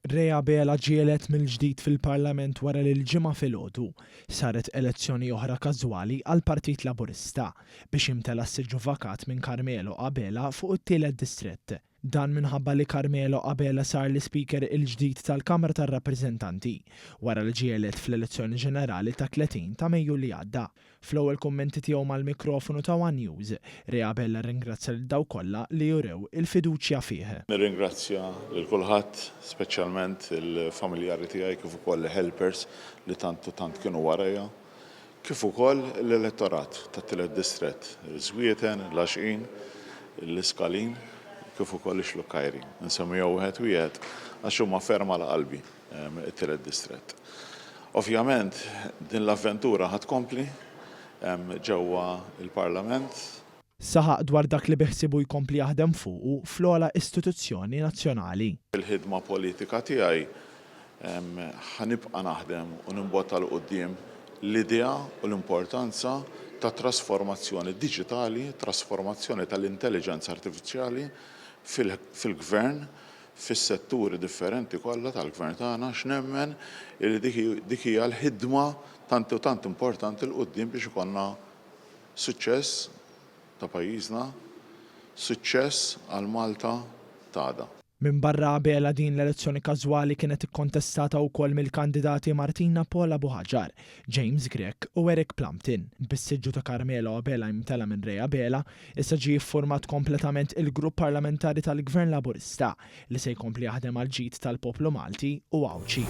Ray Abela ġie elett mill-ġdid fil-Parlament wara li l-Ġimgħa filgħodu saret elezzjoni oħra każwali għall-Partit Laburista biex jimtela s-siġġu vakat minn Carmelo Abela fuq it-tielet distrett. Dan minħabba li Carmelo Abela sar l-Ispeaker il-ġdid tal-Kamra tar-Rappreżentanti wara li ġie elett fl-elezzjoni ġenerali tat-30 ta' Mejju li għadda. Fl-ewwel kummenti tiegħu mal-mikrofonu ta' one News, Ray Abela rringrazzja lil dawk kollha li urew il-fiduċja fih. Nirringrazzja lil kulħadd, speċjalment il-familjari tiegħi kif ukoll il-helpers li tant u tant kienu warajja, kif ukoll l-elettorat tat-tielet distrett, iż-Żwieten, l-Għaxqin, l-Iskalin kif ukoll ix-Xlukkajri. Insemmihom wieħed wieħed għax huma ferm għal qalbi it-tielet distrett. Ovvjament din l-avventura ħa tkompli ġewwa l-Parlament. Saħaq dwar dak li biħsiebu jkompli jaħdem fuqu fl-ogħla istituzzjoni nazzjonali. Fil-ħidma politika tiegħi ħa nibqa' naħdem u nimbotta 'l quddiem l-idea u l-importanza ta' trasformazzjoni diġitali, trasformazzjoni tal-intelliġenza artifiċjali fil-Gvern, fis-setturi differenti kollha tal-Gvern tagħna għax nemmen li dik hija l-ħidma tant u tant importanti 'l quddiem biex ikollna suċċess ta' pajjiżna, suċċess għal Malta t'għada. Minbarra Abela din l-elezzjoni każwali kienet ikkontestata wkoll mill-kandidati Martina Paula Buhagiar, James Grech u Eric Plumpton. Bis-siġġu ta' Carmelo Abela jimtela minn Ray Abela, issa ġie ffurmat kompletament il-grupp parlamentari tal-Gvern Laburista li se jkompli jaħdem għall-ġid tal-poplu Malti u Għawdxi.